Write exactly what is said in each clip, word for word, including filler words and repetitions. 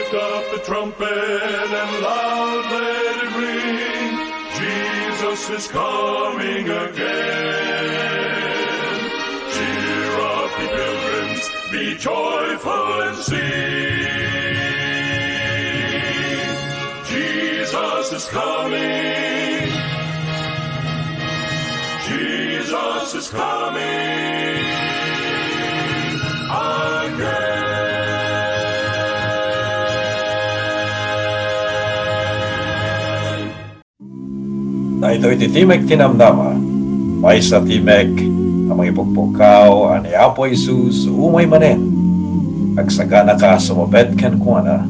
Lift up the trumpet and loud let it ring. Jesus is coming again. Cheer up, ye pilgrims, be joyful and sing. Jesus is coming. Jesus is coming again. Daytoy ti Timek ti Namnama, maysa timek a mangipukpukkaw a ni Apo Jesus umay manen. Agsaganaka a sumabet kenkuana,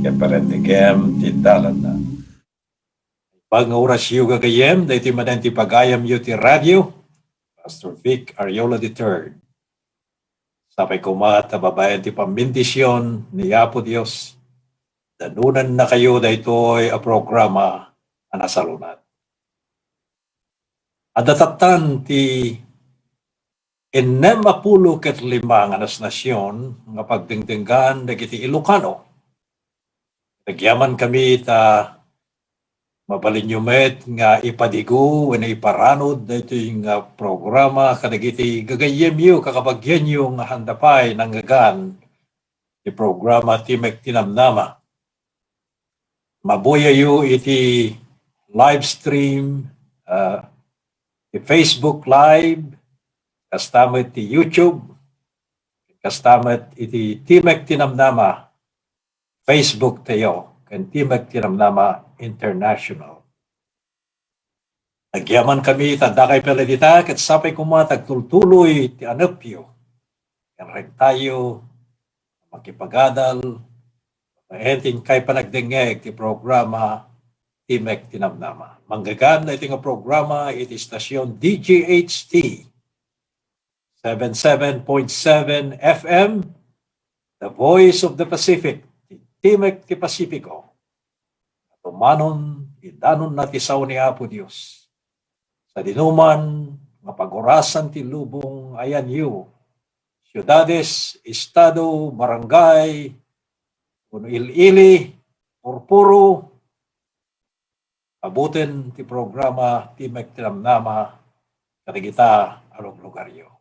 ket parentegem ti dalanna. Naimbag nga orasyo, gagayyem, daytoy manen ti pagayamyo ti radio, Pastor Vic Ariola the third. Sapay koma ta babaen ti pambendision ni Apo Dios, danonannakayo daytoy a programa a nasalunat. Adda tattan ti ennem a pulo ket lima nga nasnasion nga pagdengdenggan dagiti Ilocano. Nagyamankami ta mabalinyo met nga ipadigo wenno iparanud daytoy nga programa kadagiti gagayyemyo, kakabagianyo nga haanda pay nanggagan ti programa Timek ti Namnama. Mabuyayo iti live stream, ah, ti Facebook Live, kasta met ti YouTube, kasta met iti Timek ti Namnama Facebook tayo, ken Timek ti Namnama International. Nagyamankami ta dakay pay la dita, ket sapay koma ta agtultuloy ti anepyo ken rengtayo a makipagadal babaen ti inkay panagdengngeg ti programa Timek ti Namnama. Manggagan daytoy nga programa iti estasion D G H T, seven seven point seven F M, The Voice of the Pacific, ti Timek ti Pasifiko. Tumanon ti danonna ti sao ni Apo Dios. Sadinoman nga pagurasan ti lubong, ayanyo, siudades, estado, barangay, wenno il-ili, purpuro, abuten ti programa Timek ti Namnama kadagita a luglugaryo.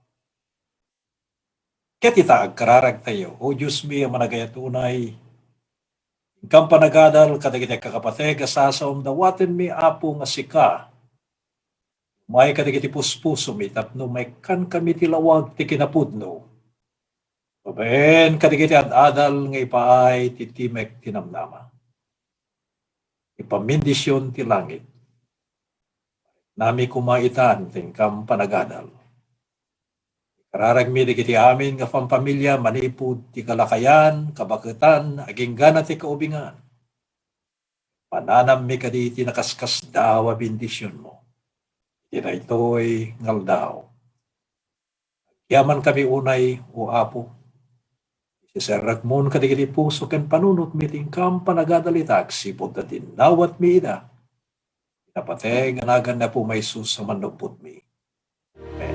Ket ita, agkararagtayo, O Diosmi a managayat unay, inkam panagadal kadagiti kakapateg a sasaom, dawatenmi, Apo, nga sika umay kadagiti puspusomi tapno maikkankami ti lawag ti kinapudno babaen kadagiti ad-adal nga ipaay ti Timek ti Namnama. Ti pambendision ti langit. Nami koma itan ti inkam panagadal. Ikararagmi dagiti amin nga pampamilya manipud ti kalakayan, kabaketan, agingga ti kaubingan. Mananammi kadi ti nakaskasdaaw a bendisionmo iti daytoy nga aldaw. Agyamankami unay, O Apo. Iserrekmon kadagiti puso ken panunotmi ti inkam panagadal ita agsipud ta dinnawatmi ida. Napateg a nagan ni Apomi a Jesus a Mannubbotmi. Amen.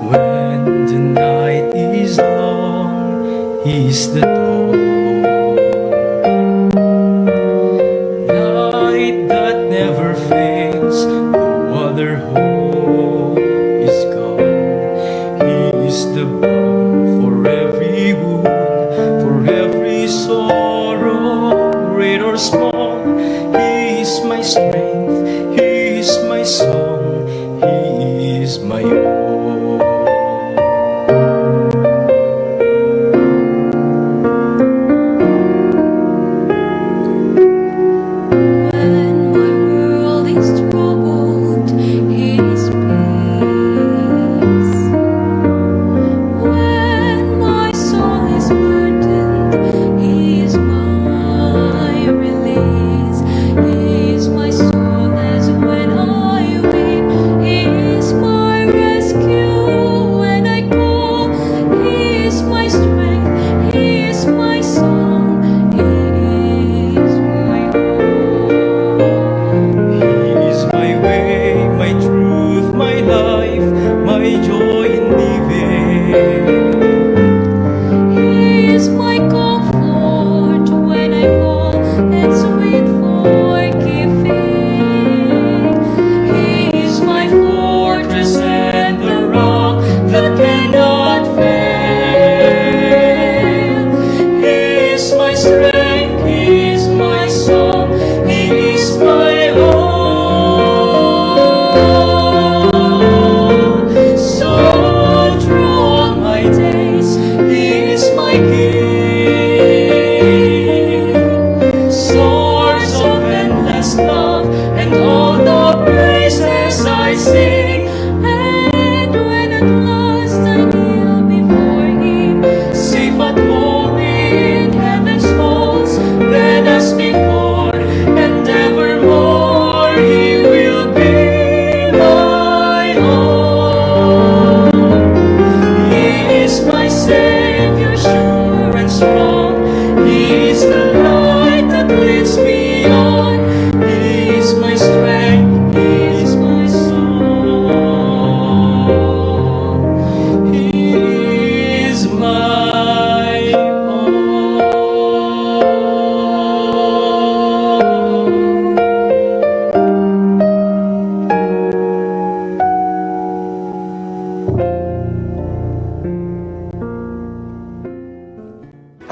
When the night is long, He is the dawn. Light that never fades, the water hope is gone. He is the balm for every wound, for every sorrow, great or small. He is my strength, He is my song, He is my all. When my world is troubled, His peace. When my soul is burdened, He is my release. He is my solace when I weep. He is my rescue when I call. He is my strength. sing, and when at last I kneel before him, safe at home in heaven's halls, then as before and evermore he will be my all. He is my Savior, sure and strong. He is the light that leads me on. He is my strength. He is my song. He is my all.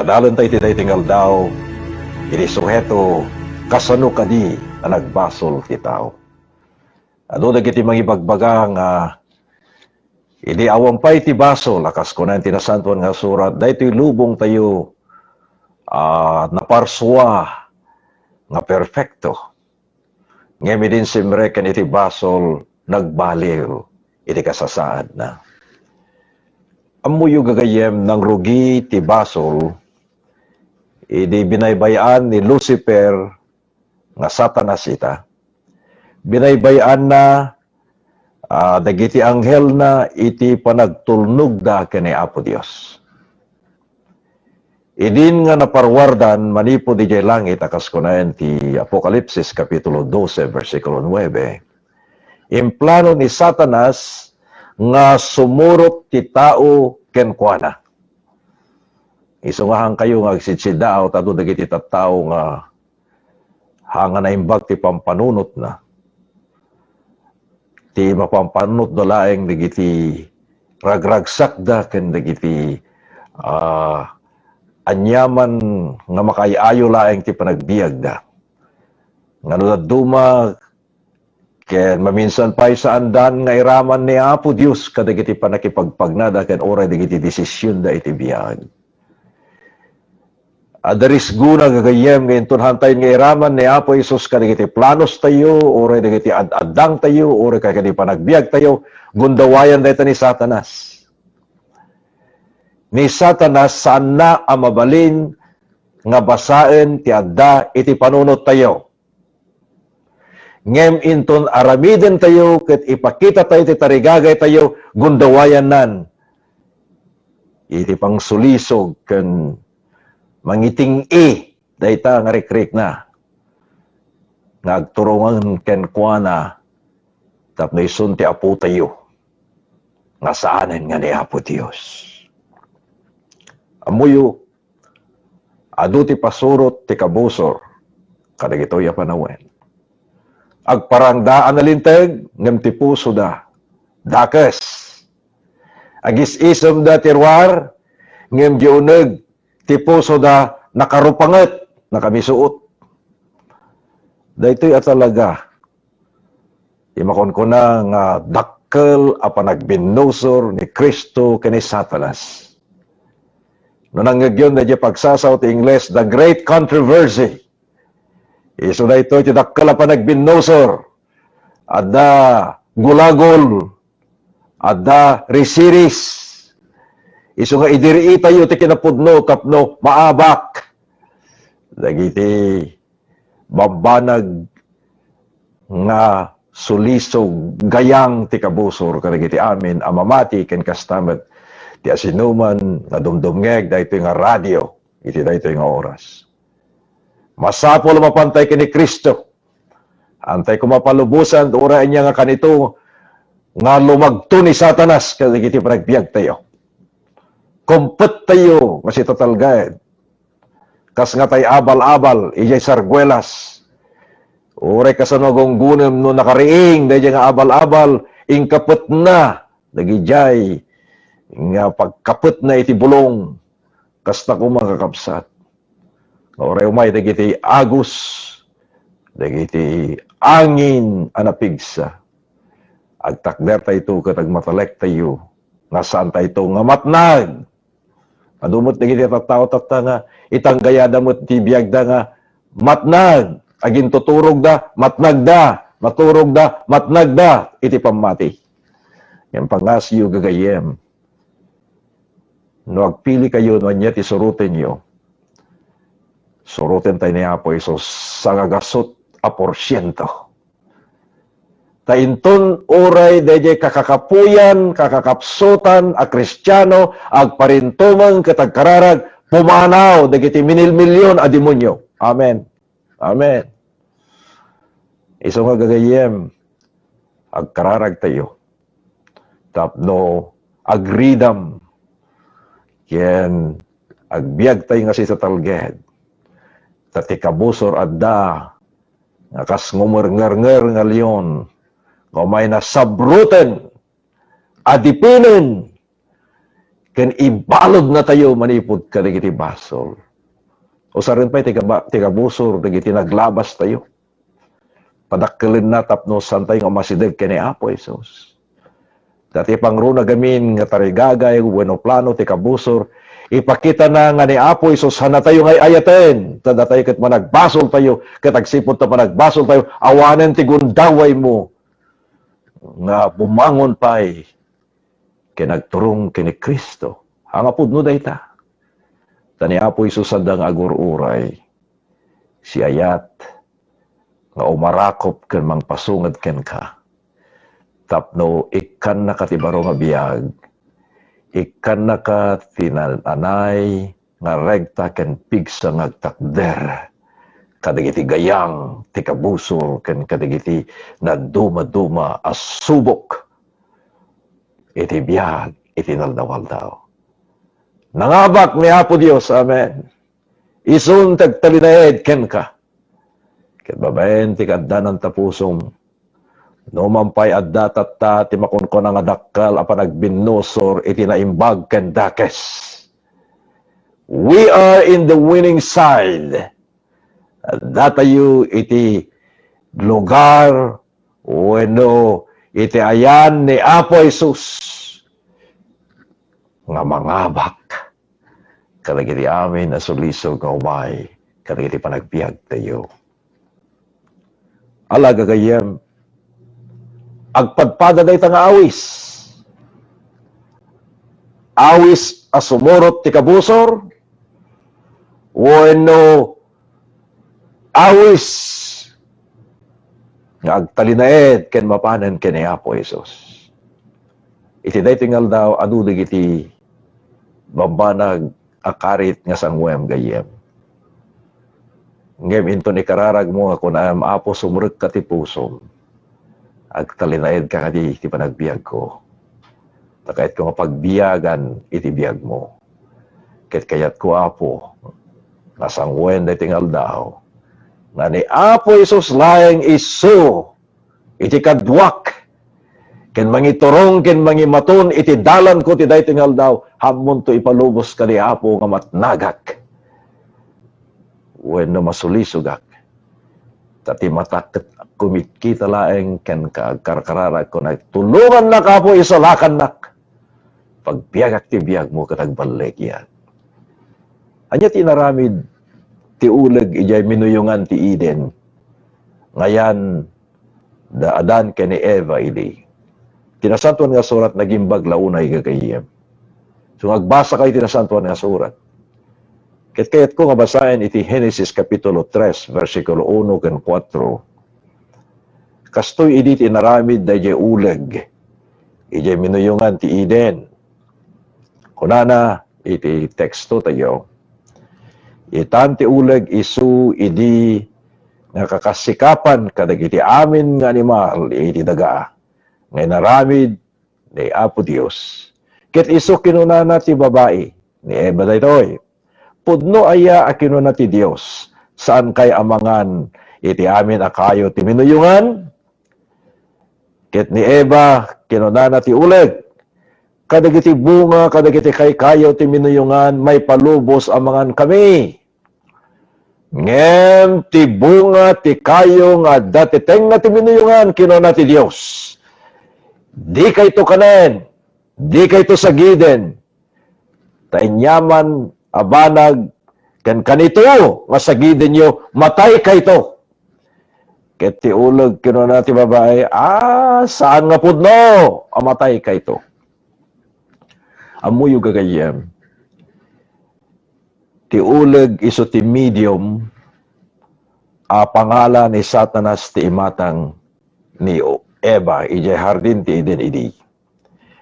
Adalentayo iti daytoy nga aldaw, iti suheto, kasano kadi a nagbasol ti tao? Adu dagiti mangibagbaga nga idi awan pay ti basol, a kas kunaen ti Nasantoan nga Surat, daytoy lubongtayo, ah, naparsua nga perfecto. Ngem idin simrek ken iti basol, nagbaliw iti kasasaadna. Ammoyo, gagayyem, nangrugi ti basol idi binaybay-an ni Lucifer nga Satanas ita. Binaybay-anna, ah, dagiti anghelna iti panagtulnogda ken ni Apo Dios. Idin nga naparuardan manipud idiay langit, a kas kunaen ti Apokalipsis, Kapitulo dose, bersikulo nuebe, implano ni Satanas nga sumurot ti tao kenkuana. Isu nga haankayo nga agsidsiddaaw, ta adu dagiti tattao nga haan nga naimbag ti pampanunotna. Ti mapampanunotda laeng dagiti ragragsakda ken dagiti, ah, aniaman nga makaay-ayo laeng ti panagbiagda. Nga no dadduma ken maminsan pay saandan nga iraman ni Apo Dios kadagiti pannakipagpagnada ken uray dagiti desisionda iti biag. Adda risgona, gagayyem, nga inton haantayo nga iraman ni Apo Jesus kadagiti planostayo, uray dagiti ad-addangtayo, uray kadagiti panagbiagtayo, gundawayan dayta ni Satanas. Ni Satanas, saanna a mabalin nga basaen ti adda iti panunottayo. Ngem inton aramidentayo ket ipakitatayo ti tarigagaytayo, gundawayannan iti pangsulisog ken mangiting-i dayta nga rikrikna nga agturungan kenkuana tapno isun ti Apotayo nga saanen nga ni Apo Dios. Ammoyo, adu ti pasurot ti kabusor kadagitoy a panawen. Agparangda a nalinteg, ngem ti pusoda dakes. Agis-isemda ti ruar, ngem di uneg ti pusoda nakarupanget, nakamisuot. Daytoy a talaga ti makunkuna nga dakkel a panagbinnusor ni Cristo ken ni Satanas. No nangngegyon daydiay pagsasao ti Ingles, the great controversy. Isu daytoy ti dakkel a panagbinnusor. Adda gulagol, adda risiris. Isu nga idiriitayo ti kinapudno tapno maabak dagiti bambanag nga sulisog gayang ti kabusor kadagiti amin a mamati ken kasta met ti asinoman nga dumdumngeg daytoy nga radio iti daytoy nga oras. Masapul a mapantay ken ni Cristo. Antay koma palubosan, uray ania nga kanito nga lumagto ni Satanas kadagiti panagbiagtayo. Kumpettayo nga sitatalged. Kas nga tay abal-abal, idiay sarguelas. Uray kasano gunggunem no nakariing, daydiay nga abal-abal, inkapetna, dagidiay nga pagkapetna iti bulong. Kasta koma, kakabsat, nga uray umay dagiti agus, dagiti angin a napigsa, agtakdertayto ket agmatalektayo nga saantayto nga matnag. Adu met dagiti tattao tatta nga itanggayada met ti biagda nga matnag, agintuturogda, matnagda. maturogda, matnagda iti pammati. Ngem pangngaasiyo, gagayyem, no agpilikayo no ania ti surotenyo, surotentayo ni Apo Jesus sangagasut a porsiento. Ta inton uray daydiay kakakapuyan, kakakapsutan a Kristiano agparintumeng ket agkararag, pumanaw dagiti minilmilion a demonio. Amen. Amen. Isu nga gagayyem, agkararagtayo tapno agridam ken agbiagtayo nga sitatalged. Ta ti kabusor adda nga kas ngumerngernger nga leon nga umay nasabruten, adipenen, ken ibaludnatayo manipud kadagiti basol. Usaren pay ti kaba-, ti kabusor dagiti naglabastayo. Padakkelenna tapno saantayo nga umasideg ken ni Apo Jesus. Ta ti pangruna gamin nga tarigagay wenno plano ti kabusor, ipakitana nga ni Apo Jesus haantayo nga ay-ayaten. Ta datayo ket managbasoltayo, ket agsipud ta managbasoltayo, awanen ti gundawaymo nga bumangon pay ken agturong ken ni Cristo. Ania pudno dayta? Ta ni Apo Jesus adda nga agur-uray. Siak nga umarakop ken mangpasunged kenka. Tapno ikkannaka ti baro nga biag, ikkannaka ti naan-anay nga rekta ken pigsa nga agtakder kadagiti gayang ti kabusor ken kadagiti nadumaduma a subok iti biag iti inaldaw-aldaw. Nangabak ni Apo Dios, amen. Isun ti agtalinaed kenka. Ket babaen ti kaaddanan ta pusom, no man pay adda tatta ti makunkuna nga dakkel a panagbinnusor iti naimbag ken dakes. We are in the winning side. Datayo iti lugar wenno iti ayan ni Apo Jesus nga mangabak kadagiti amin a sulisog nga umay kadagiti panagbiagtayo. Ala, gagayyem, agpadpada dayta nga awis. Awis a sumurot ti kabusor, wenno awis nga agtalinaed ken mapanen ken ni Apo Jesus. Iti daytoy nga aldaw, adu dagiti bambanag a karit nga sanguem, gayyem. Ngem inton ikararagmo nga kunam, "Apo, sumrekka ti pusom. Agtalinaedka kadi iti panagbiagko. Ta kayatko nga pagbiagan iti biagmo." Ket kayatko, Apo, nga sanguen daytoy nga aldaw, nga ni Apo Jesus laeng isu iti kaduak, ken mangiturong ken mangimaton iti dalanko ti daytoy nga aldaw, ammonto ipalubos kadi, Apo, nga matnagak wenno masulisogak. Ta ti matak ket kumitkita laeng kenka, agkarkararagko, nagtulongannak, Apo, isalakannak. Pagbiagak ti biagmo ket agballiak. Ania ti inaramid ti uleg idiay minuyongan ti Eden? Ngayan da Adan ken ni Eva idi. Ti Nasantoan nga Surat nagimbag la unay, gagayyem. So, nga agbasakayo ti Nasantoan nga Surat, ket kayatko nga basaen iti Genesis Kapitulo tres, bersikulo uno ken kuatro. Kastoy idi ti inaramid daydiay uleg idiay minuyongan ti Eden. Kunana iti teksto tayo, "Itan ti uleg isu idi nga kakasikapan kadagiti amin nga animal iti daga nga inaramid ni Apo Dios." Ket isu kinunana ti babai, ni Eva daytoy, "Pudno aya a kinuna ti Dios, saankay a mangan iti amin a kayo ti minuyongan?" Ket ni Eva, kinunana ti uleg, "Kadagiti bunga kadagiti kaykayo ti minuyongan, maipalubos a mangankami. Ngem ti bunga ti kayo nga adda ti tengnga ti minuyongan," kinuna ti Dios, "dikayto kanen, dikayto sagiden. Ta aniaman a banag ken kanito nga sagidenyo, mataykayto. Ket ti uleg, kinuna ti babai, "Ah, saan nga pudno a matay kayto." Ammoyo, gagayyem, ti uleg isu ti medium a pangala ni Satanas ti imatang ni Eva idiay hardin ti Eden idi.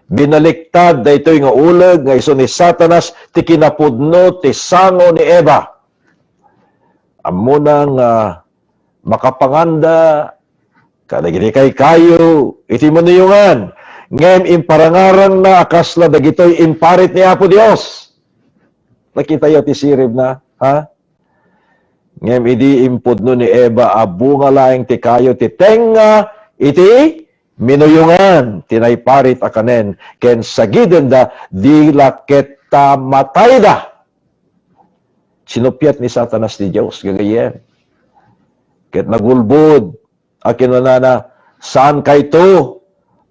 Binaliktad daytoy nga uleg nga isu ni Satanas ti kinapudno ti sango ni Eva. Ammona nga makapanganda kadagiti kaykayo iti minuyongan, ngem imparangarangna a kasla dagitoy imparit ni Apo Dios. Nakitayo ti siribna, ha? Ngem idi impudno ni Eva a bunga laeng ti kayo ti tengnga iti minuyongan ti naiparit a kanen, ken sagidenda, di la ket ta matayda. Sinuppiat ni Satanas ti Dios, gagayyem. Ket nagulbod a kinunana, "Saan kayto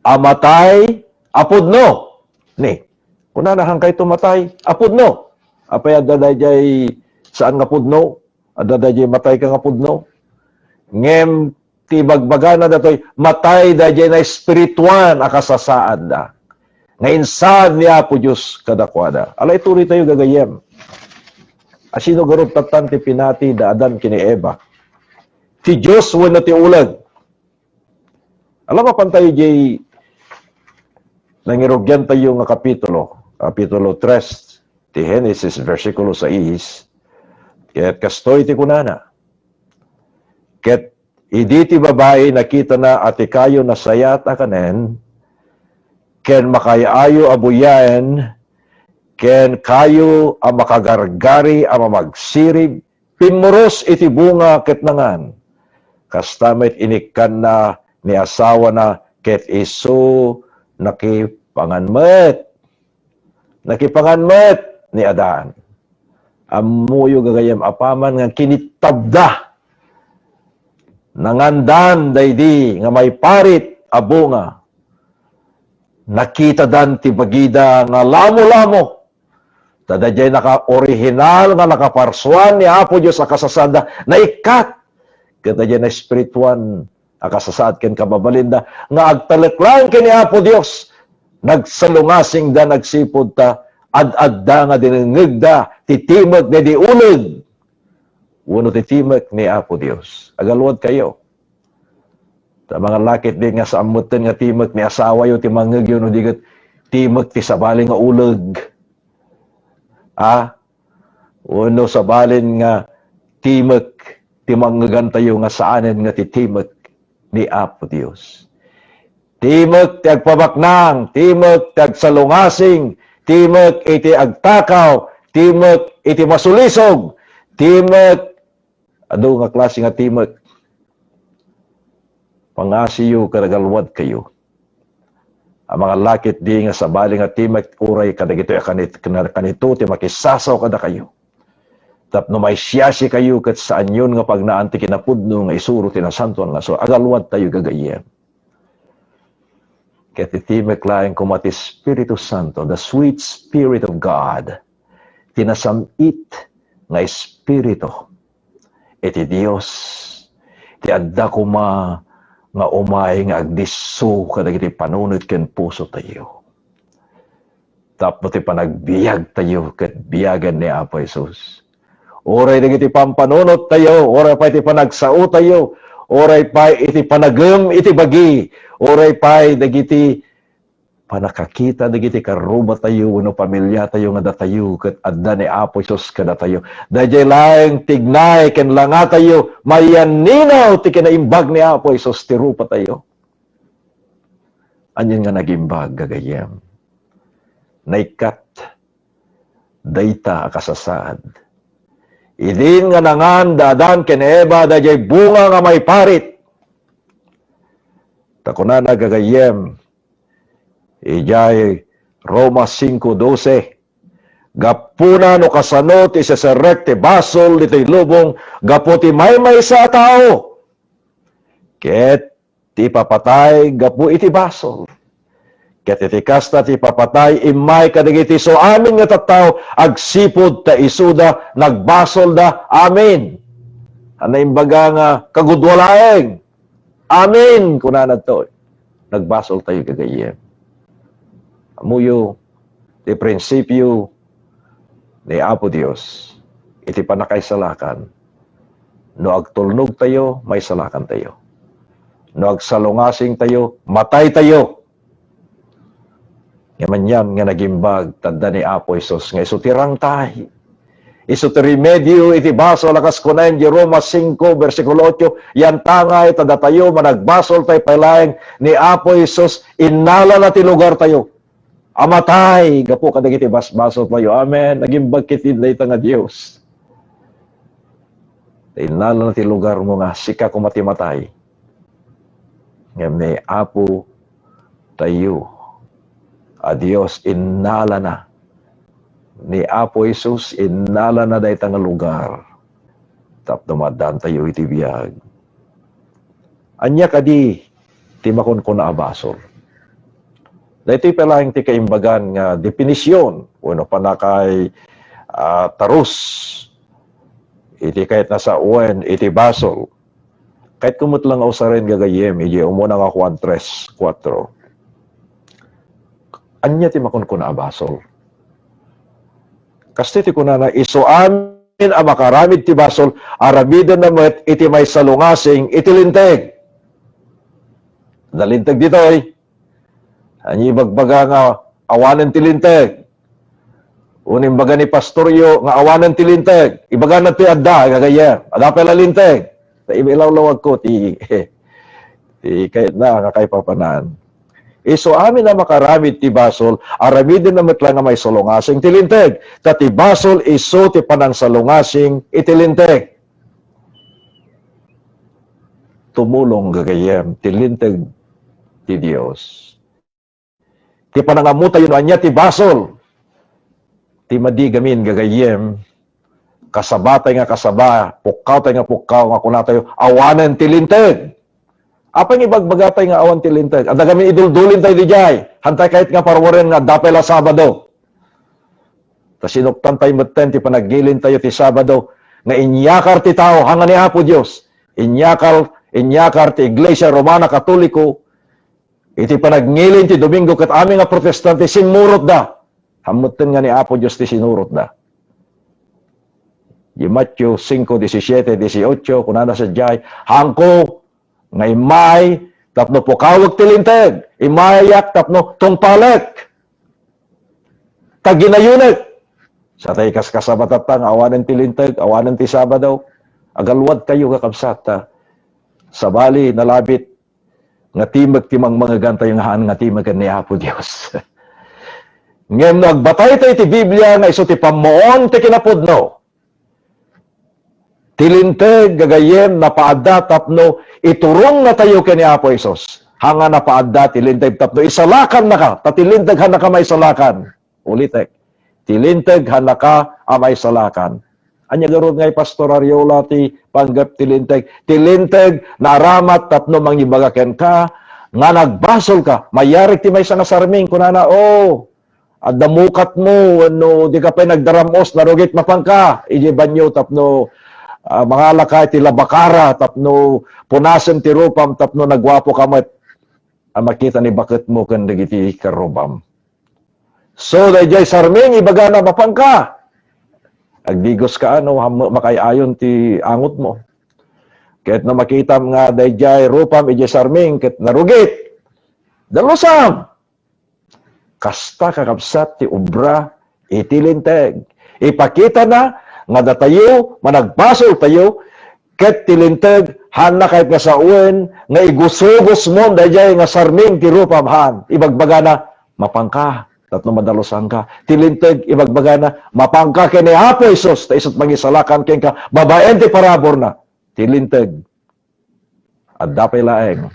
a matay a pudno?" Ni, kunana, "Saan kayto matay a pudno?" Apay adda daydiay saan nga pudno? Adda daydiay matay ka nga pudno? Ngem ti bagbagana datoy, matay daydiay naespirituan a kasasaadda nga insaad ni Apo Dios kadakuada. Ala, ituloy tayo, gagayyem. Asino garud tattan ti pinati da Adan ken ni Eva? Ti Dios wenno ti uleg? Ala, mapan tayo diay nangirugian tayo nga kapitulo, kapitulo tres ti Genesis, bersikulo sais, ket kastoy ti kunana, "Ket idi ti babai nakitana a ti kayo nasayaat a kanen, ken makaay-ayo a buyaen, ken kayo a makagargari a mamagsirib, pimmuros iti bunga ket nangan. Kasta met inikkanna ni asawana ket isu nakipangan met." Nakipangan met ni Adan. Ammoyo, gagayyem, apaman nga kinittabda, nangandan daydi nga maiparit a bunga, nakitadan ti bagida nga lamolamo. Ta daydiay naka-original nga nakaparsuan ni Apo Dios a kasasaadda, naikkat. Ket daydiay naespirituan a kasasaad ken kababalinda nga agtalek laeng ken ni Apo Dios, nagsalungasingda, nagsipud ta ad-adda nga dinengngegda ti timek daydi uleg wenno ti timek ni Apo Dios. Agaluad kayo. Ta mangallakit di nga saan metten nga timek ni asawayo ti mangngegyo no di ket timek ti sabali nga uleg. A? Wenno sabalin nga timek ti mangngegantayo nga saanen nga ti timek ni Apo Dios. Timek ti agpabaknang, timek ti agsalungasing, timek iti agtakaw, timek iti masulisog, timek, adu nga klase nga timek. Pangasiyo ket agaluad kayo a mangallakit di nga sabali nga timek uray kadagitoy a kanit-, kanito ti makisasaw kadakayo. Tapno maisiasi kayo ket saanyon nga pagnaan ti kinapudno nga isuro ti Nasantoan nga Surat. Agaluad tayo, gagayyem. Ket ti timek laeng koma ti Espiritu Santo, the sweet Spirit of God, ti nasam-it nga Espiritu iti Dios, ti adda koma nga umay nga agdisso kadagiti panunot ken pusotayo. Tapno ti panagbiagtayo ket biagen ni Apo Jesus. Uray dagiti pampanunottayo, uray pay ti panagsaotayo, uray pay iti panagem iti bagi, uray pay dagiti panakakita dagiti karrubatayo wenno pamiliatayo nga datayo ket adda ni Apo Jesus kadatayo. Daydiay laeng tignay ken langatayo, mayanninaw ti kinaimbag ni Apo Jesus ti rupatayo. Anian nga nagimbag, gagayyem? Naikkat dayta a kasasaad. Idin nga nangan da Adan ken Eva daydiay bunga nga maiparit. Ta kunana, gagayyem, idiay Roma cinco doce, "Gapuna no kasano ti iseserrek ti basol ditoy lubong gapu ti maymaysa a tao, ket ti ipapatay gapu iti basol. Ket iti kasta, ti ipapatay immay kadagiti isuamin nga tattao agsipud ta isuda nagbasolda." Amen. Ania imbaga nga kagudua laeng? Amen, kunana ditoy. Nagbasol tayo, gagayyem. Ammoyo ti prinsipio ni Apo Dios iti pannakaisalakan. No agtulnog tayo, maisalakan tayo. No agsalungasing tayo, matay tayo. Ngem anian nga nagimbag, ta adda ni Apo Jesus nga isu ti rangtay. Isu ti remedio iti basol a kas kunaen di Roma singko, bersikulo otso, yantangay ta datayo managbasoltayo pay laeng ni Apo Jesus, innalana ti lugartayo. A matay gapu kadagiti basbasoltayo. Amen. Nagimbag ketdi dayta nga Dios. Innalana ti lugarmo nga sika koma ti matay. Ngem ni Apo tayo a Dios, innalana. Ni Apo Jesus, innalana dayta nga lugar tapno maaddaantayo iti biag. Ania kadi ti makunkuna a basol? Daytoy pay laeng ti kaimbagan nga depinisyon wenno pannakaay, ah, tarus iti kayatna sawen iti basol. Kayatko met la nga usaren, gagayyem, idiay umuna nga Juan tres kuatro. Ania ti makunkuna a basol? Kastoy ti kunana, isu amin a makaramid ti basol, aramidenna met iti maisalungasing iti Linteg. Adda Linteg ditoy. Ania ibagbaga nga awanen ti Linteg? Wenno imbaga ni pastoryo nga awanen ti Linteg? Ibagana ti adda, gagayyem. Adda pay la Linteg. Ta iba ilawlawagko ti, ti kayatna nga kaipapanan. Isu amin a makaramid ti basol, aramidenna met la nga maisalungasing ti Linteg. Ta ti basol isu ti panangsalungasing iti Linteg. Tumulong, gagayyem, ti Linteg ti Dios. Ti panangammotayo no ania ti basol. Ti madi gamin, gagayyem, kasabatay nga kasaba, pukkawtay nga pukkaw nga kunatayo, awanen ti Linteg. Apay nga ibagbagatayo nga awan ti Linteg? Adda gamin iduldulintay idiay. Hantay kayat nga parwaren nga adda pay la Sabado. Ta sinuktantayo metten ti panagngilin tayo ti Sabado nga inyakar ti tao, haan nga ni Apo Dios. Inyakar, inyakar ti Iglesia Romana Katoliko iti panagngilin ti Domingo ket amin nga Protestante, simmurotda. Haan metten nga ni Apo Dios ti sinurotda. Di Mateo singko, disisiete, dieciocho, kunana sadiay, haanko nga immay tapno pukawek ti Linteg, immayak tapno tungpalek, ta ginayonek. Sa tay kaskasabatatta nga awanen ti Linteg, awanen ti Sabado, agalwadkayo, kakabsat, ta sabali, nalabit nga timek ti mangmangegantayo nga haan nga timeken ni Apo Dios. Ngem no agbataytayo iti Biblia nga isu ti pammuon ti kinapudno, ti Linteg, gagayyem, napaadda tapno iturongna tayo ken ni Apo Jesus. Haan nga napaadda ti Linteg tapno isalakannaka, ta ti Linteg haan naka maisalakan. Ulitek, ti Linteg haan naka a maisalakan. Ania garud ngay, Pastor Ariola, ti panggep ti Linteg? Ti Linteg naaramat tapno mangibaga kenka nga nagbasolka. Mayarig ti maysa nga sarming, kunana, "O, adda mukatmo wenno dika pay nagdaram-os, narugit, mapanka idiay banio tapno, ah, mangalaka iti labakara tapno punasen ti rupam tapno naguapoka met a makita ni baketmo ken dagiti karrubam." So, daydiay sarming, ibagana, "Mapanka. Agdigoska, no, ham-, makaay-ayon ti angotmo. Ket no makitam nga daydiay rupam idiay sarming ket narugit, dalusam." Kasta, kakabsat, ti obra iti Linteg. Ipakitana nga datayo, managbasoltayo, ket ti Linteg, haanna kayat nga sawen nga igusugusmon daydiay nga sarming ti rupam, haan. Ibagbagana, "Mapanka, tapno madalusanka." Ti Linteg, ibagbagana, "Mapanka ken ni Apo Jesus, ta isut' mangisalakan kenka babaen ti paraburna." Ti Linteg, adda pay laeng.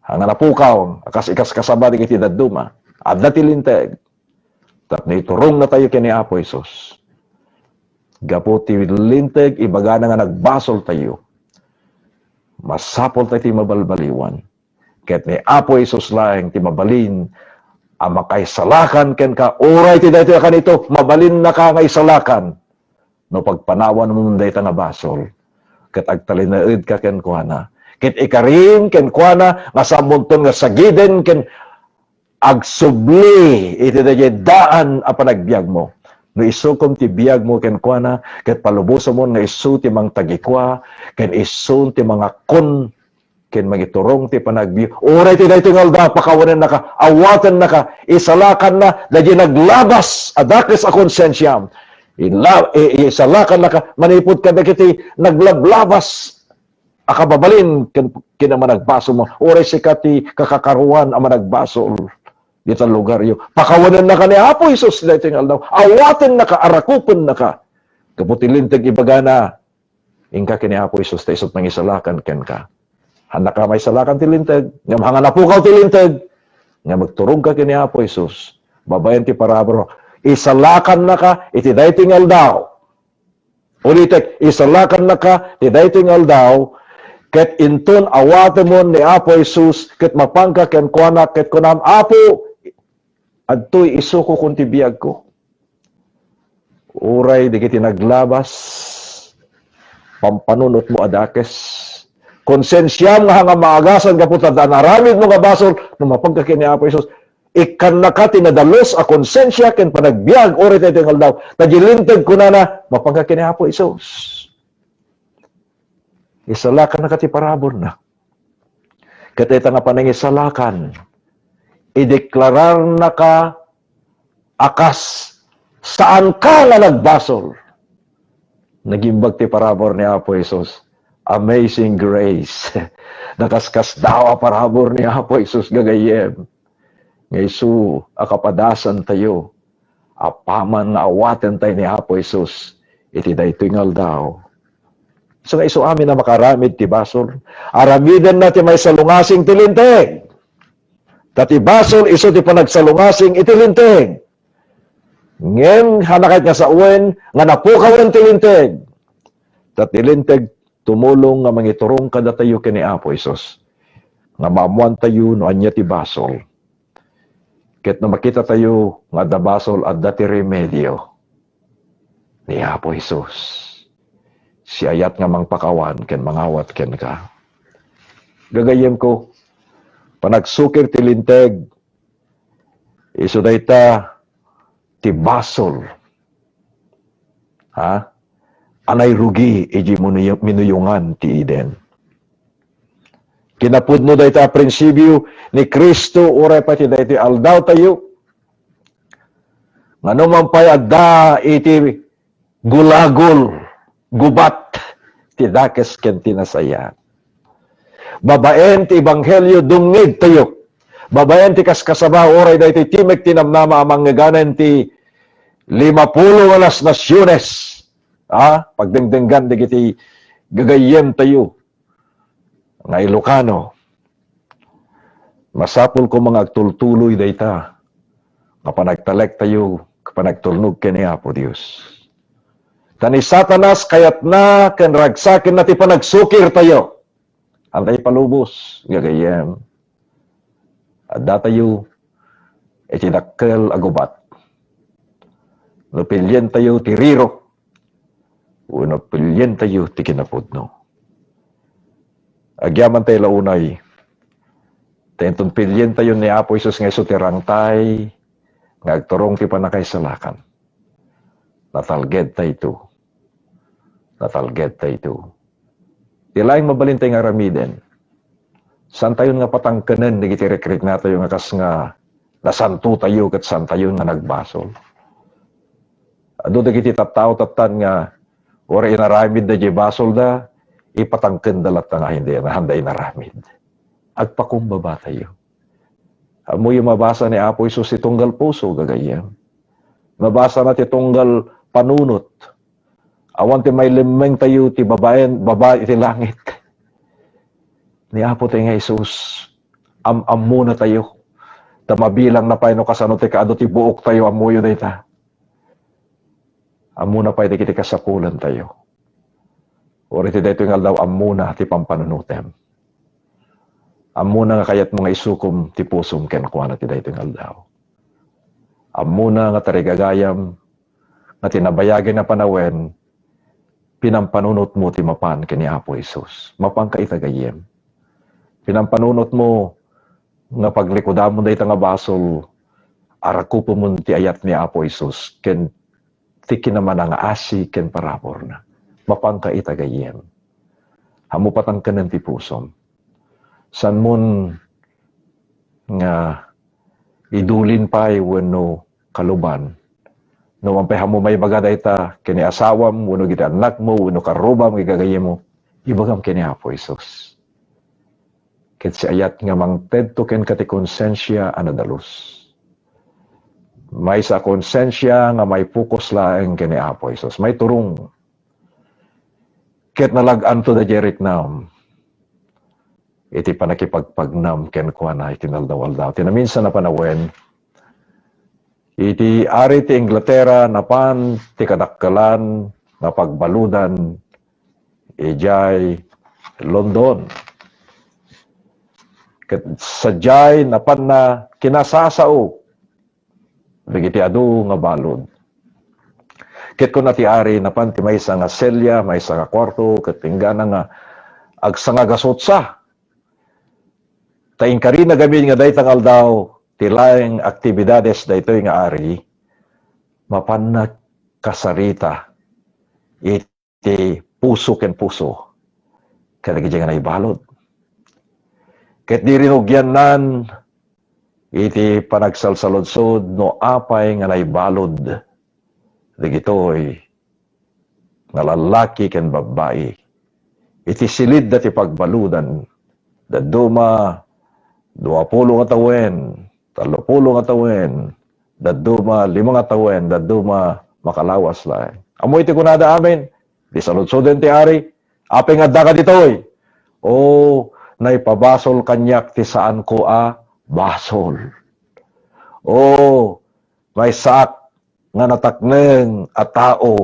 Haan nga napukaw, a kas ikaskasaba dagiti dadduma. Adda ti Linteg. Tapno iturongnatayo ken ni Apo Jesus. Gapu ti Linteg, ibagana nga nagbasoltayo. Masapultayo ti mabalbaliwan. Ket ni Apo Jesus laeng ti mabalin a makaisalakan kenka. Uray ti daytoy a kanito, mabalinnaka nga isalakan no pagpanawanmon dayta nga basol, ket agtalinaedka kenkuana, ket ikarim kenkuana nga samonton nga sagiden ken agsubli iti daydiay daan a panagbiagmo. No isukom ti biagmo kenkuana, ket palubosmon nga isu ti mangtagikua, ken isu ti mangakkon, ken mangiturong ti panagbiag. Uray ti daytoy nga aldaw, pakawanennaka, awatennaka, isalakanna daydiay naglabas a dakes a konsensiam. Ila-, i-, isalakannaka manipud kadagiti naglablabas a kababalin ken, ken a managbasolmo. Uray sika ti kakakaruan a managbasol dita lugaryo, pakawanennaka ni Apo Jesus daytoy nga aldaw. Awatennaka, arakupennaka. Gapu ti Linteg ibagana, inka ken ni Apo Jesus ta isut' mangisalakan kenka. Haannaka maisalakan ti Linteg, ngem haanna pukaw ti Linteg, nga magturongka ken ni Apo Jesus. Babaen ti parabur, isalakannaka iti daytoy nga aldaw. Ulitek, isalakannaka ti daytoy nga aldaw, ket inton awatemon ni Apo Jesus, ket mapanka kenkuana, ket kunam, "Apo, adtoy isuko kon ti biagko." Uray dagiti naglabas, pampanunotmo a dakes. Konsensiam nga haanna maagasan gapu ta adda naaramidmo nga basol, no mapanka ken ni Apo Jesus, ikkannaka ti nadalus a konsensia ken panagbiag uray daytoy nga aldaw. Ta diay Linteg kunana, mapanka ken ni Apo Jesus. Isalakannaka ti paraburna. Ket dayta nga panangisalakan, ideklararnaka a kas saanka nga nagbasol. Nagimbag ti parabur ni Apo Jesus. Amazing grace. Nakaskasdaaw a parabur ni Apo Jesus, gagayyem. Nga isu a kapadasantayo, apaman nga awatentayo ni Apo Jesus iti daytoy nga aldaw. Isu nga isu amin a makaaramid ti basol, aramidenna ti maisalungasing ti Linteg. Ta ti basol isu ti panagsalungasing iti Linteg. Ngem haanna kayat nga sawen nga napukawen ti Linteg. Ta ti Linteg tumulong nga mangiturong kadatayo ken ni Apo Jesus, nga maammoantayo no ania ti basol. Ket no makitatayo nga adda basol, adda ti remedio ni Apo Jesus. Siak nga mangpakawan ken mangawat kenka. Gagayyemko, panagsukir ti Linteg, isu dayta ti basol, ha? A nairugi iti minuyo-, minuyongan ti Eden. Kinapudno dayta a prinsipio ni Cristo uray pay ti daytoy aldawtayo. Nga no man pay adda iti gulagol, gubat ti dakes ken ti nasayaat. Babaen ti ebanghelio, dumngegtayo. Babaen ti kaskasaba, uray daytoy timek ti namnama a mangngegana iti limapulo nga nasnasiones. Ah, pagdengdenggan dagiti gagayyemtayo nga Ilocano. Masapul koma nga agtultuloy dayta nga panagtalektayo, panagtulnog ken ni Apo Dios. Ta ni Satanas kayatna ken ragsakenna ti panagsukirtayo. Ania ti ipalubos, gagayyem? Addatayo iti dakkel a gubat. No pilientayo ti riro, wenno pilientayo ti kinapudno. Agyamantay la unay, ta inton pilientayo ni Apo Jesus nga isu ti rangtay nga agturong ti pannakaisalakan. Natalgedtayto. Natalgedtayto. Ti laeng mabalintay nga aramiden, saantayon nga patangkenen dagiti rikriknatayo nga kas nga nasantotayo ket saantayon nga nagbasol. Adu dagiti tattao tattan nga uray inaramidda diay basolda, ipatangkenda latta nga hindi, nga handa inaramid. Agpakumbabatayo. Ammoyo, mabasa ni Apo Jesus ti tunggal puso, gagayyem. Mabasana ti tunggal panunot. Awan ti mailemmengtayo ti babaen, baba iti langit. Ni Apo tayo nga Jesus, am-, ammonatayo. Ta mabilangna pay no kasano ti kaadu ti buoktayo, ammoyo dayta. Ammona pay dagiti kasapulantayo. Uray ti daytoy nga aldaw, ammona ti pampanunotem. Ammona nga kayatmo nga isukom ti pusom kenkuana ti daytoy nga aldaw. Ammona nga tarigagayam nga ti nabayag a panawen, pinampanunotmo ti mapan ken ni Apo Jesus. Mapanka ita, gayyem. pinampanunotmo nga paglikudanmo dayta nga basol, arakupemon ti ayat ni Apo Jesus ken ti kinamanangaasi ken paraburna. Mapanka ita gayyem. Ammopatangkenen ti pusom. Saanmon nga idulin pay wenno kaluban. No awan pay ammo maibaga dayta ken ni asawam, wenno iti annakmo, wenno karrubam, iti gagayyemmo, ibagam ken ni Apo Jesus. Ket siayat nga mangtedto kenka ti konsensia a nadalus. Maysa a konsensia nga maipukaw laeng ken ni Apo Jesus. Maiturong. Ket nalag-anto da Jerick Nam iti pannakipagpagnam kenkuana iti inaldaw-aldaw. Ti naminsan a panawen, iti ari ti Inglaterra napan ti kadakkelan nga pagbaludan idiay London. Ket sadiay napanna kinasasao dagiti adu nga balud. Ket kuna ti ari, napan ti maysa nga selya, maysa nga kuarto, ket inggana nga agsangagasutsa. Ta inkarina gamin nga dayta nga aldaw, ti laeng aktibidades daytoy nga ari, mapanna kasarita iti puso ken puso kadagiti nga naibalud. Ket di rinugiannan iti panagsalsaludsod no apay nga naibalud dagitoy nga lallaki ken babbai iti silidda ti pagbaludan. Dadduma duapulo nga tawen, tallopulo nga tawen, dadduma lima nga tawen, dadduma makalawas laeng. Ammo iti kunada amin, di saludsoden ti ari, apay nga addaka ditoy? O, naipabasol kaniak ti saanko a basol. O, maysaak nga natakneng a tao,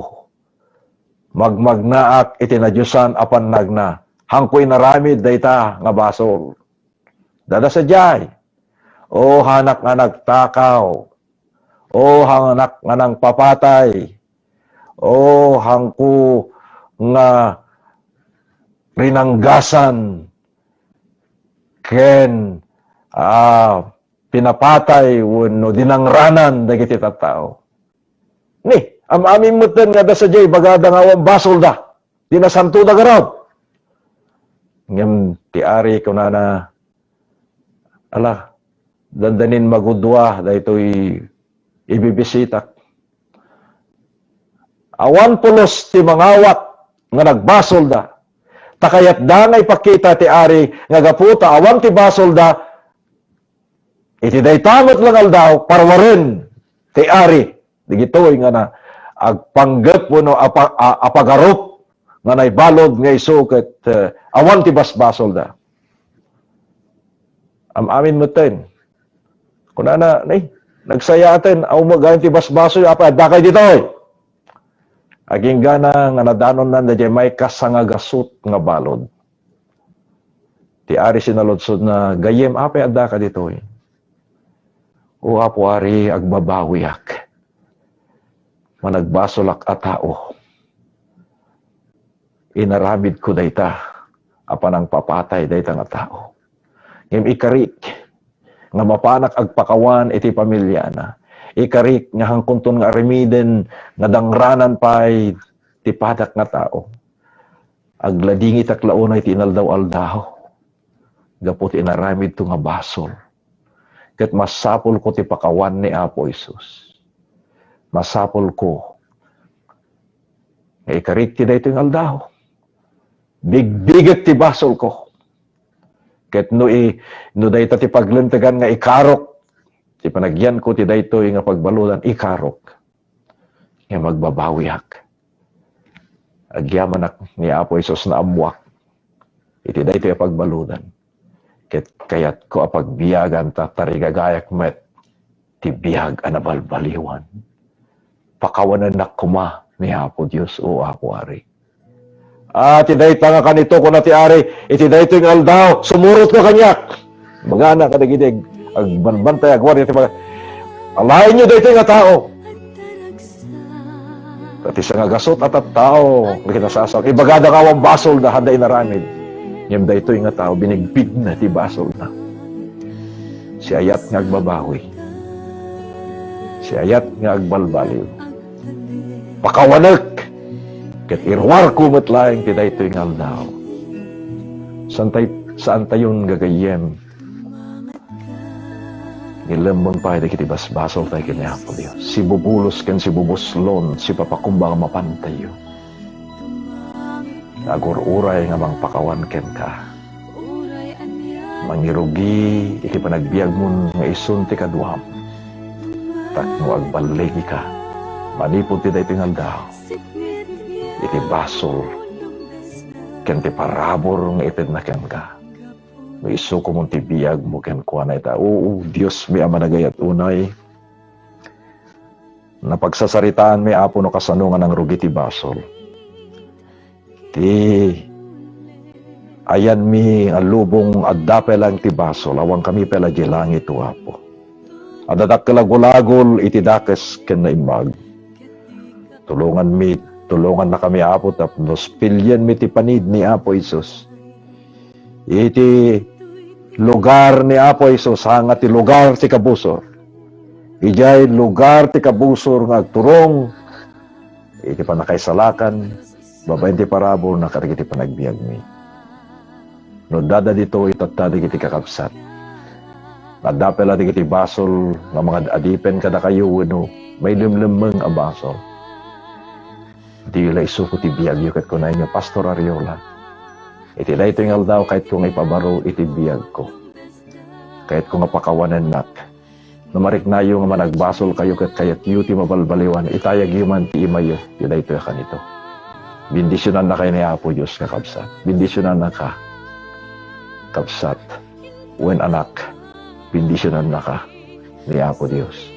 magmagnaak iti nadiosan a pannagna, haanko inaramid dayta nga basol. Dada sadiay. O hanak nga nagtakaw. O hanak nga nangpapatay. O haanko nga rinanggasan ken, ah, pinapatay wenno dinangranan dagiti tattao. Ni, am-amin metten nga adda sadiay bagada nga awan basolda. Di nasantoda garud. Ngem ti ari kunana, "Ala, dandanin magudua daytoy ibibisitak. Awan pulos ti mangawat nga nagbasolda. Ta kayatda nga ipakita ti ari nga gapu ta awan ti basolda, iti dayta met la nga aldaw, parwaren ti ari." Dagitoy nga na, agpanggep wenno apa-, a-, apagarup nga naibalud nga isu ket, eh, awan ti basbasolda. Am-amin metten. Kunana, "Nay, nagsayaaten, aw, magayam ti basbasol, apay addakay ditoy?" Aginggana nga nadanonnan daydiay maikasangagasut nga balud. Ti ari sinaludsodna, "Gayyem, apay addaka ditoy?" "O Apo Ari, agbabawiak. Managbasolak a tao. Inaramidko dayta a panangpapatay dayta nga tao. Ngem ikarik nga mapanak agpakawan iti pamiliana. Ikarik nga hangkonton nga aramiden nga dangranan pay ti padak nga tao. Agladingitak la unay ti inaldaw-aldaw gapu ti inaramidko nga basol. Ket masapulko ti pakawan ni Apo Jesus. Masapulko nga ikarik ti daytoy nga aldaw. Bigbigek ti basolko. Ket no i-, no dayta ti paglentegan nga ikarok ti panagyanko ti daytoy nga pagbaludan, ikarok nga magbabawiak. Agyamanak ni Apo Jesus nga ammoak iti daytoy a pagbaludan. Ket kayatko a pagbiagan ta tarigagayak met ti biag a nabalbaliwan. Pakawanennak koma ni Apo Dios, o Apo Ari." "Ah, ti dayta nga kanito," kuna ti ari, "iti daytoy nga aldaw, sumurotko kaniak." Magana kadagiti ag-, agbambantay, agwardia ti mga, "Alaenyo daytoy nga tao." Ta ti sangagasut a tattao nga kinasasao, ibagada nga awan basolda, haanda inaramid. Ngem daytoy nga tao, binigbigna ti basolna. Siayat nga agbabawi. Siayat nga agbalbaliw. Pakawanek! Ket iruarko met laeng ti daytoy nga aldaw. Saantay-, saantayon gagayyem nga ilemmeng pay dagiti basbasoltayo ken ni Apo Dios. Sibubulos ken sibubuslon, sipapakumbaba mapantayo. Nga agur-uray nga mangpakawan kenka. Mangirugi iti panagbiagmo nga isun ti kaduam. Tapno agballigika manipud ti daytoy nga aldaw iti basol ken ti parabur nga itedna kenka. No isu komun ti biagmo kenkuana ita, "Oo, Dios mi a managayat, unay napagsasaritaanmi, Apo, no kasano nga nangrugi ti basol. Ti ayanmi a lubong, adda pay laeng ti basol, awan kami pay la di langit, O Apo. Adda dakkel a gulagol iti dakes ken naimbag. Tulonganmi, tulongannakami, Apo, tapno spilienmi ti panid ni Apo Jesus iti lugar ni Apo Jesus, saan nga ti lugar ti kabusor. Idiay lugar ti kabusor nga agturong iti pannakaisalakan babaen ti paraburna kadagiti panagbiagmi. No adda ditoy, tatta dagiti kakabsat. Adda pay la dagiti basol nga mangad-adipen kadakayo wenno mailemlemmeng a basol. Diyo la isuko ti biagyo ket kunayonyo, "Pastor Ariola, iti daytoy nga aldaw, kayatko nga ipabaro iti biagko. Kayatko nga pakawanennak. No mariknayo nga managbasolkayo ket kayatyo ti mabalbaliwan, itayagyo man ti imayo ti daytoy a kanito." Bendisionannakayo ni Apo Dios, kakabsat. Bendisionannaka, kabsat, wen anak. Bendisionannaka ni Apo Dios.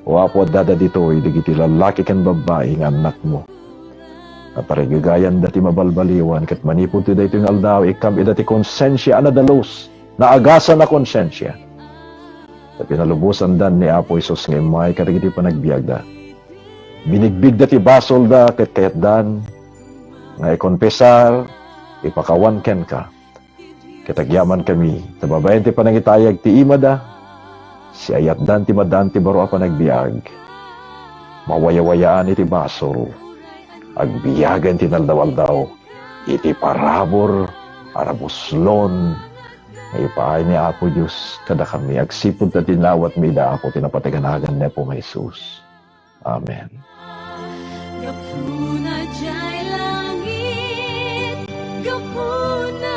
O Apo, adda ditoy dagiti lallaki ken babbai nga annakmo. Naparigagayanda ti mabalbaliwan, ket manipud ti daytoy nga aldaw, ikkam ida ti konsensia a nadalus, naagasan a konsensia. Ta pinalubosandan ni Apo Jesus nga immay kadagiti panagbiagda. Binigbigda ti basolda ket kayatdan nga ikonfesar, ipakawan kenka. Ket agyamankami, ta babaen ti panangitayag ti imada, siayatdan ti maddaan ti baro a panagbiag. Mawayawayaan iti basol. Agbiagen ti naldaw-aldaw iti parabur a nabuslon nga ipaay ni Apo Dios kadakami agsipud ta dinawatmi ida, Apo, ti napateg a nagan ni Apo nga Jesus. Amen. Gapuna jay langit, gapuna